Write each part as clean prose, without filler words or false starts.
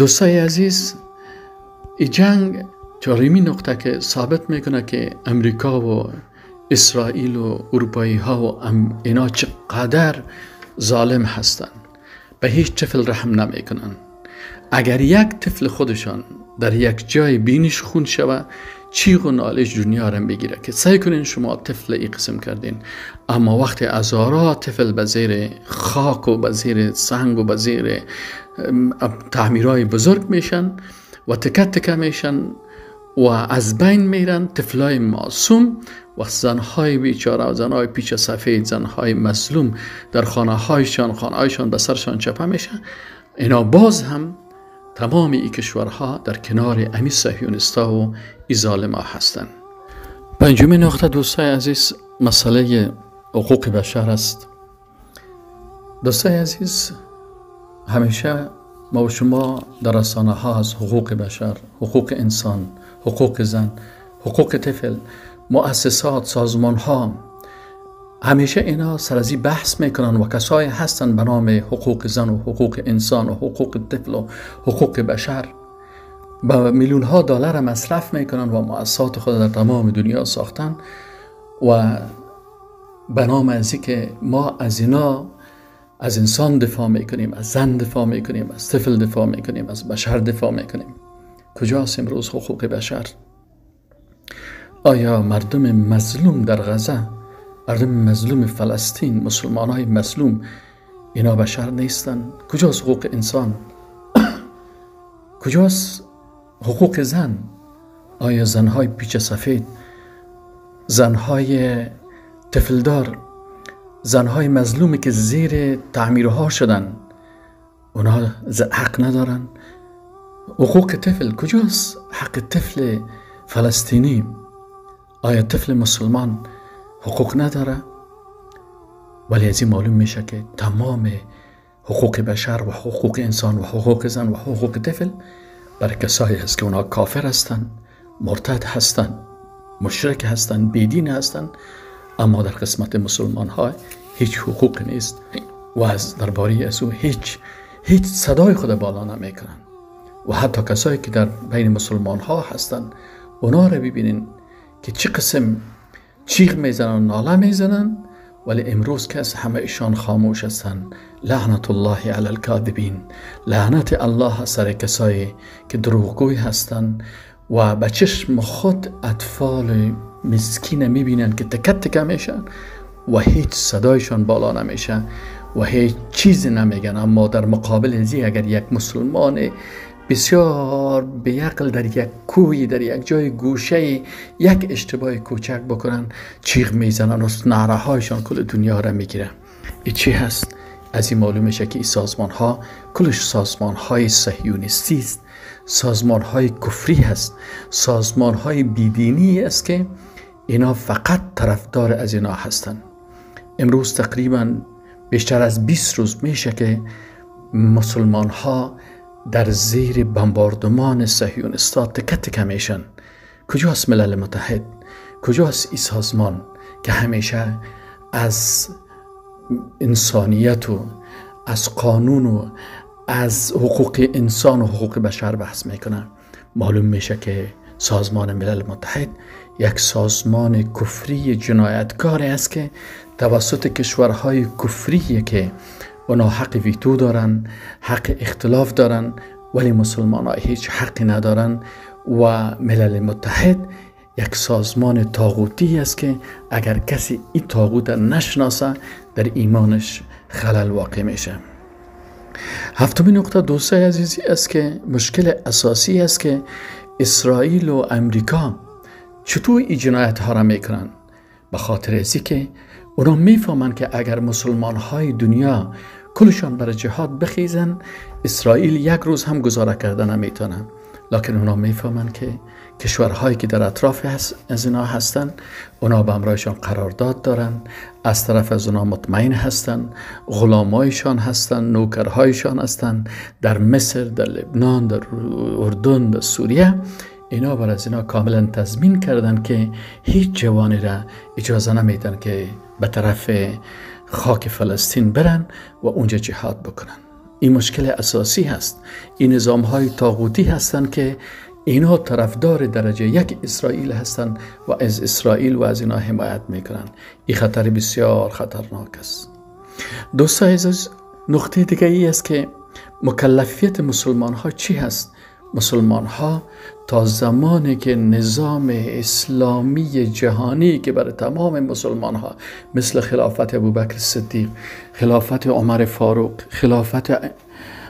دوستای عزیز، این جنگ چهارمین نقطه که ثابت میکنه که امریکا و اسرائیل و اروپایی ها و اینا چقدر ظالم هستند، به هیچ طفل رحم نمیکنن. اگر یک طفل خودشان در یک جای بینش خون شوه، چیغ و نالش دنیا را بگیره که سعی کنین شما طفل ای قسم کردین. اما وقتی هزارها طفل به زیر خاک و به زیر سنگ و به زیر تعمیرهای بزرگ میشن و تکه تکه میشن و از بین میرن، طفلای معصوم و زنهای بیچاره و زنهای پیچ سفید، زنهای مظلوم در خانه هایشان به سرشان چپه میشن، اینا باز هم تمام این کشورها در کنار امی صهیونیست‌ها و ای ظالم‌ها هستند. پنجمین نقطه دوستای عزیز، مسئله حقوق بشر است. دوستای عزیز، همیشه ما و شما در رسانه ها از حقوق بشر، حقوق انسان، حقوق زن، حقوق طفل، مؤسسات، سازمان ها، همیشه اینا سر از این بحث میکنن و کسایی هستن به نام حقوق زن و حقوق انسان و حقوق طفل و حقوق بشر با میلیون ها دلار مصرف میکنن و مؤسسات خود در تمام دنیا ساختن و به نام از که ما از اینا، از انسان دفاع میکنیم، از زن دفاع میکنیم، از طفل دفاع میکنیم، از بشر دفاع میکنیم. کجاست امروز حقوق بشر؟ آیا مردم مظلوم در غزه، مردم مظلوم فلسطین، مسلمان های مظلوم، اینا بشر نیستن؟ کجاست حقوق انسان؟ کجاست حقوق زن؟ آیا زنهای پیچ سفید، زنهای طفلدار، زنهای مظلومی که زیر تعمیرها شدن، اونا حق ندارن؟ حقوق طفل کجاست؟ حق طفل فلسطینی، آیا طفل مسلمان حقوق نداره؟ ولی از این معلوم میشه که تمام حقوق بشر و حقوق انسان و حقوق زن و حقوق طفل برای کسایی هست که اونا کافر هستن، مرتد هستن، مشرک هستن، بیدین هستن، اما در قسمت مسلمان ها هیچ حقوق نیست و از درباره از او هیچ صدای خود بالا نمیکنن. و حتی کسایی که در بین مسلمان ها هستن، اونا رو ببینین که چه قسم چیغ میزنن و ناله میزنن، ولی امروز کس همه ایشان خاموش هستن. لعنت الله علی الکاذبین، لعنت الله سر کسایی که دروغگوی هستن و به چشم خود اطفال مسکین میبینن که تکه تکه میشن و هیچ صدایشان بالا نمیشه و هیچ چیزی نمیگن. اما در مقابل ازی اگر یک مسلمان بسیار بیعقل در یک کوی، در یک جای گوشه یک اشتباه کوچک بکنن، چیغ میزنن و نعره هایشان کل دنیا را میگیره. این چی هست؟ از این معلوم میشه که این سازمان ها کلش سازمان های صهیونیستی است، سازمان های کفری هست، سازمان های بیدینی است که اینا فقط طرفدار از اینا هستند. امروز تقریبا بیشتر از 20 روز میشه که مسلمان ها در زیر بمباردمان صهیونیست‌ها تکه تکه میشن. کجاست ملل متحد؟ کجاست این سازمان که همیشه از انسانیت و از قانون و از حقوق انسان و حقوق بشر بحث میکنه؟ معلوم میشه که سازمان ملل متحد یک سازمان کفری جنایتکار است که توسط کشورهای کفری که اونا حق ویتو دارن، حق اختلاف دارن، ولی مسلمان ها هیچ حقی ندارن. و ملل متحد یک سازمان طاغوتی است که اگر کسی این طاغوت نشناسه در ایمانش خلل واقع میشه. هفتمین نقطه دوستای عزیزی است که مشکل اساسی است که اسرائیل و امریکا چطور این جنایت ها را میکنن؟ به خاطر ازی که اونا میفهمن که اگر مسلمان های دنیا کلشان برای جهاد بخیزن، اسرائیل یک روز هم گزاره کرده نمیتونه. لکن اونا میفهمن که کشورهایی که در اطراف از اینا هستن، اونا به همراهشان قرارداد دارن، از طرف از اونا مطمئن هستن، غلامایشان هستن، نوکرهایشان هستن، در مصر، در لبنان، در اردن، در سوریه. اینا بر از اینا کاملا تضمین کردن که هیچ جوانی را اجازه نمیدن که به طرف خاک فلسطین برن و اونجا جهاد بکنن. این مشکل اساسی هست. این نظام های طاغوتی هستند که اینا طرفدار درجه یک اسرائیل هستند و از اسرائیل و از اینا حمایت میکنن. این خطر بسیار خطرناک است. دوستای عزیز، نقطه دیگه ای است که مکلفیت مسلمان ها چی هست؟ مسلمان ها تا زمانی که نظام اسلامی جهانی که برای تمام مسلمان ها مثل خلافت ابوبکر صدیق، خلافت عمر فاروق، خلافت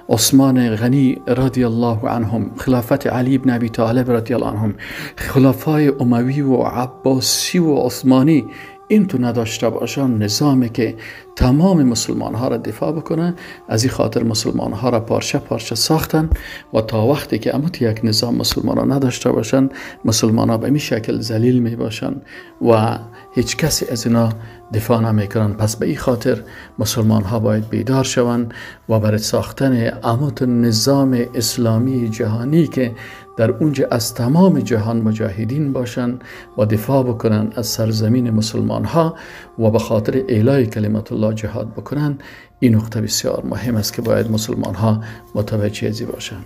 عثمان غنی رضی الله عنهم، خلافت علی بن ابی طالب رضی الله عنهم، خلفای اموی و عباسی و عثمانی، این تو نداشته باشن نظامی که تمام مسلمان ها را دفاع بکنه. از این خاطر مسلمان ها را پارچه پارچه ساختن و تا وقتی که اموت یک نظام مسلمان ها نداشته باشن، مسلمان ها به این شکل ذلیل می باشن و هیچ کسی از اینا دفاع نمی کنن. پس به این خاطر مسلمان ها باید بیدار شوند و برای ساختن اموت نظام اسلامی جهانی که در اونجا از تمام جهان مجاهدین باشن و دفاع بکنن از سرزمین مسلمان ها و به خاطر اعلای کلمت الله جهاد بکنن، این نقطه بسیار مهم است که باید مسلمان ها متوجه ازی باشن.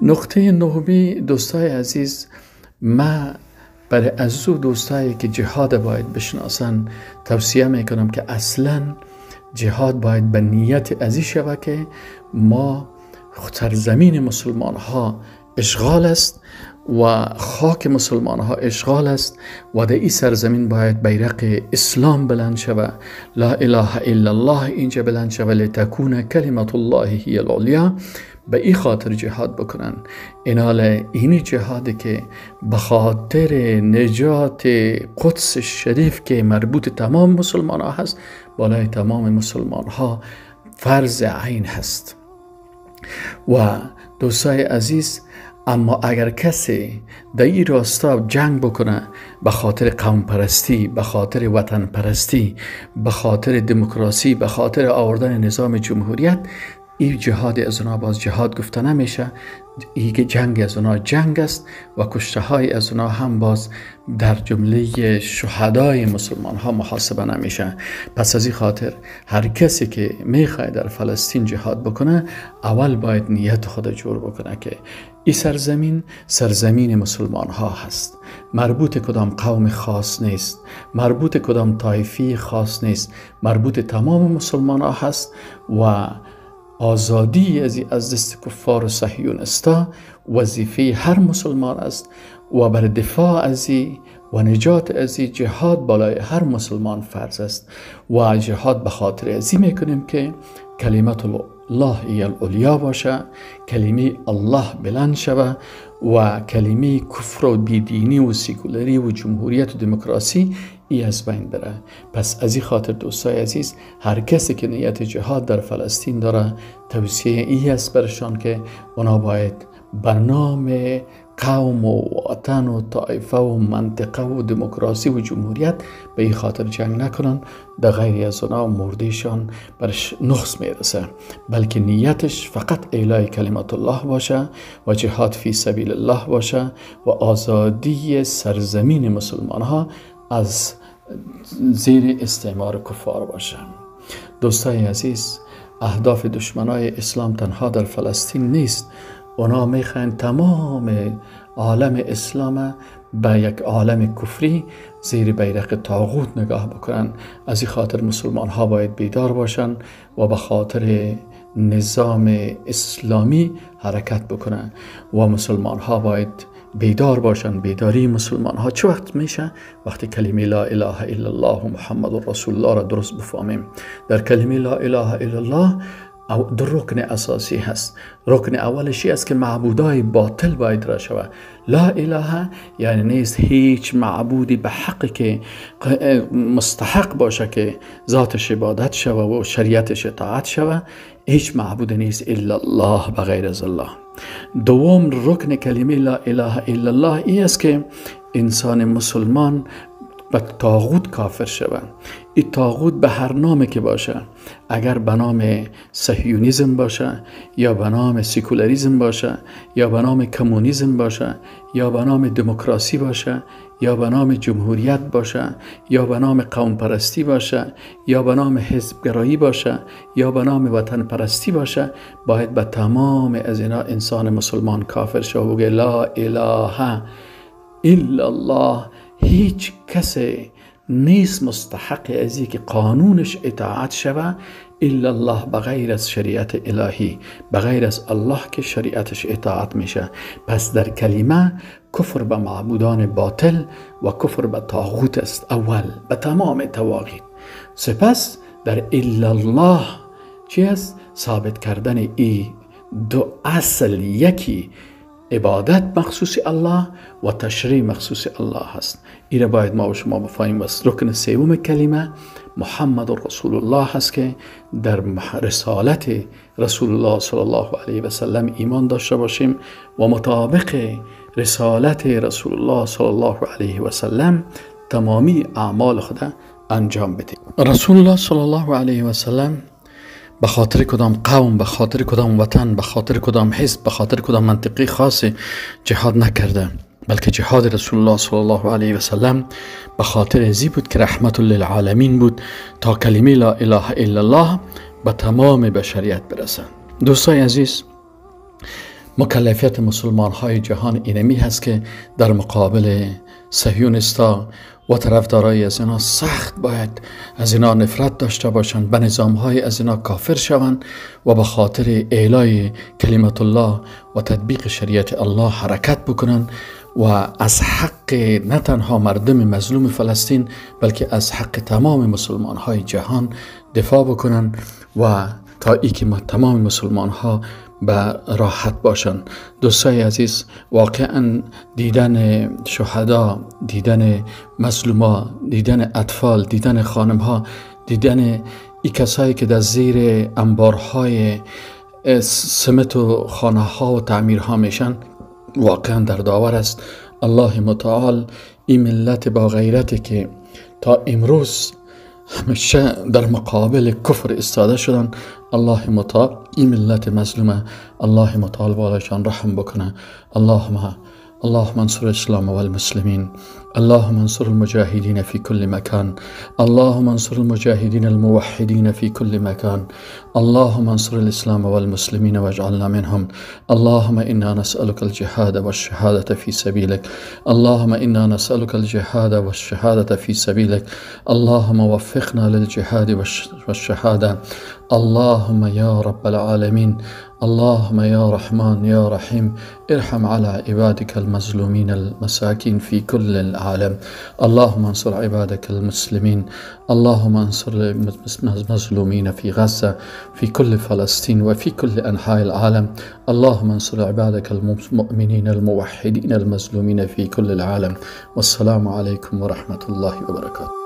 نقطه نهمی دوستای عزیز، ما برای از او دوستایی که جهاد باید بشناسن توصیه میکنم که اصلا جهاد باید به نیت ازی شود که ما سرزمین مسلمان ها اشغال است و خاک مسلمان ها اشغال است و در این سرزمین باید بیرق اسلام بلند شود، لا اله الا الله اینجا بلند شود، لتکون کلمت الله هی العلیا. به این خاطر جهاد بکنن. اینال اینی جهادی که به خاطر نجات قدس شریف که مربوط تمام مسلمان ها هست، بالای تمام مسلمان ها فرض عین هست. و دوستای عزیز، اما اگر کسی در این راستا جنگ بکنه به خاطر قوم پرستی، به خاطر وطن پرستی، به خاطر دموکراسی، به خاطر آوردن نظام جمهوریت، این جهاد از اونا باز جهاد گفته نمیشه. این جنگ از اونا جنگ است و کشته های از اونا هم باز در جمله شهدای مسلمان ها محاسبه نمیشه. پس از این خاطر هر کسی که میخواد در فلسطین جهاد بکنه، اول باید نیت خود جور بکنه که این سرزمین سرزمین مسلمان ها هست، مربوط کدام قوم خاص نیست، مربوط کدام طایفی خاص نیست، مربوط تمام مسلمان ها هست و آزادی از دست کفار و صهیونستا وظیفه هر مسلمان است و بر دفاع ازی و نجات ازی جهاد بالای هر مسلمان فرض است. و جهاد به خاطر ازی میکنیم که کلمت الله العلیا باشه، کلمه الله بلند شوه و کلمه کفر و بیدینی و سیکولری و جمهوریت و دموکراسی ای از بین بره. پس از این خاطر دوستای عزیز، هر کسی که نیت جهاد در فلسطین داره، توصیه ای است برشان که اونا باید برنامه قوم و وطن و طایفه و منطقه و دموکراسی و جمهوریت به این خاطر جنگ نکنن. در غیری از اونا مردهشان برش نقص میرسه، بلکه نیتش فقط اعلای کلمت الله باشه و جهاد فی سبیل الله باشه و آزادی سرزمین مسلمان ها از زیر استعمار کفار باشه. دوستای عزیز، اهداف دشمنای اسلام تنها در فلسطین نیست. اونا میخواین تمام عالم اسلام به یک عالم کفری زیر بیرق طاغوت نگاه بکنن. از این خاطر مسلمان ها باید بیدار باشن و به خاطر نظام اسلامی حرکت بکنن و مسلمان ها باید بیدار باشن. بیداری مسلمان ها چه وقت میشه؟ وقتی کلمه لا اله الا الله و محمد رسول الله را درست بفهمیم. در کلمه لا اله الا الله دو رکن اساسی هست. رکن اولشی است که معبودای باطل باید را شود. لا اله یعنی نیست هیچ معبودی به حق که مستحق باشه که ذاتش عبادت شود و شریعتش اطاعت شود، هیچ معبود نیست الا الله، بغیر از الله. دوم رکن کلمه لا اله الا الله ای است که انسان مسلمان به طاغوت کافر شود. این طاغوت به هر نامی که باشه، اگر به نام صهیونیسم باشه یا به نام سکولاریسم باشه یا به نام کمونیسم باشه یا به نام دموکراسی باشه یا به نام جمهوریت باشه یا به نام قوم پرستی باشه یا به نام حزبگرایی باشه یا به نام وطن پرستی باشه، باید به تمام از اینا انسان مسلمان کافر شه و بگه لا اله الا الله. هیچ کسی نیست مستحق از که قانونش اطاعت شوه الا الله، بغیر از شریعت الهی، بغیر از الله که شریعتش اطاعت میشه. پس در کلمه کفر به معبودان باطل و کفر به طاغوت است اول، به تمام طواغیت. سپس در الا الله چی است؟ ثابت کردن ای دو اصل، یکی عبادت مخصوص الله و تشریع مخصوص الله هست. این را باید ما و شما بفهمیم. و رکن سوم کلمه محمد رسول الله هست که در رسالت رسول الله صلی الله علیه و سلم ایمان داشته باشیم و مطابق رسالت رسول الله صلی الله علیه و سلم تمامی اعمال خود انجام بدیم. رسول الله صلی الله علیه و سلم به خاطر کدام قوم، به خاطر کدام وطن، به خاطر کدام حزب، به خاطر کدام منطقه خاص جهاد نکرده، بلکه جهاد رسول الله صلی الله علیه و سلم به خاطر ازی بود که رحمت للعالمین بود تا کلمه لا اله الا الله به تمام بشریت برسند. دوستای عزیز، مکلفیت مسلمان های جهان اینمی هست که در مقابل صهیونیستا و طرفدارای از اینا سخت باید از اینا نفرت داشته باشند، به نظام های از اینا کافر شوند و به خاطر اعلای کلمت الله و تطبیق شریعت الله حرکت بکنند و از حق نه تنها مردم مظلوم فلسطین بلکه از حق تمام مسلمان های جهان دفاع بکنند و تا ای که تمام مسلمان ها به راحت باشن. دوستای عزیز، واقعا دیدن شهدا، دیدن مظلوما، دیدن اطفال، دیدن خانم ها، دیدن ای کسایی که در زیر انبارهای سمت و خانه ها و تعمیرها میشن، واقعا دردآور است. الله متعال این ملت با غیرتی که تا امروز همیشه در مقابل کفر ایستاده شدن، الله متعال این ملت مظلومه، الله متعال بالایشان رحم بکنه. اللهم انصر الاسلام والمسلمين، اللهم انصر المجاهدين في كل مكان، اللهم انصر المجاهدين الموحدين في كل مكان، اللهم انصر الاسلام والمسلمين واجعلنا منهم. اللهم انا نسألك الجهاد والشهادة في سبيلك، اللهم انا نسألك الجهاد والشهادة في سبيلك، اللهم وفقنا للجهاد والشهادة. اللهم يا رب العالمين، اللهم يا رحمن يا رحيم، ارحم على عبادك المظلومين المساكين في كل العالم. اللهم انصر عبادك المسلمين، اللهم انصر المظلومين في غزة، في كل فلسطين وفي كل أنحاء العالم. اللهم انصر عبادك المؤمنين الموحدين المظلومين في كل العالم. والسلام عليكم ورحمة الله وبركاته.